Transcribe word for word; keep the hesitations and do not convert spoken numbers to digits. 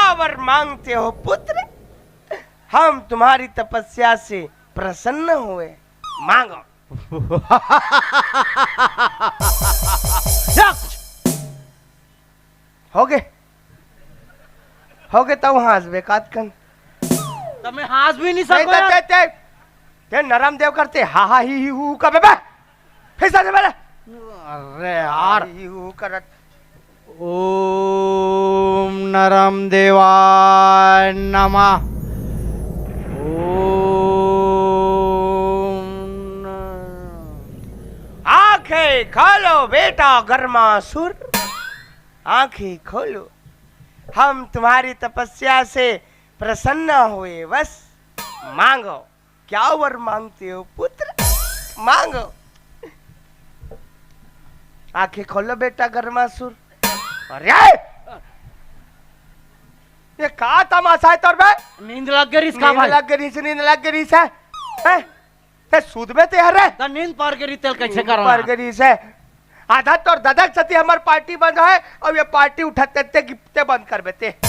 क्या वर मांगते हो पुत्र? हम तुम्हारी तपस्या से प्रसन्न हुए, मांगो। हो गे, हो गे, तउ हाँसबे कातकन। त मैं हाँस भी नहीं नहीं, सकूं ते, यार। ते, ते, ते नरम देव करते, हा, हा, ही, ही, हू, हू, कबे बे। फिर से बोले। अरे यार। ही, हू, हू करत। ओम नरम देवाय नमः। ओम न- आंखें खोलो बेटा गर्मासुर, आंखें खोलो। हम तुम्हारी तपस्या से प्रसन्न हुए, बस मांगो। क्या वर मांगते हो पुत्र? मांगो। आंखें खोलो बेटा गर्मासुर। अरे! ये का तमाशा हे तोर बे? नींद लग गे रिहिस का नींद भाई? लग गे रिहिस, नींद लग गे रिहिस हे। हैं? ते सूत में ते हरे? त नींद पर गे रिहिस तेला कइसे नींद करो पर ना? गे रिहिस हे। आधा तोर ददा के सेती हमर पार्टी बंद हे, अउ ये पार्टी उठाते ते गिफ्टे बंद करबे ते।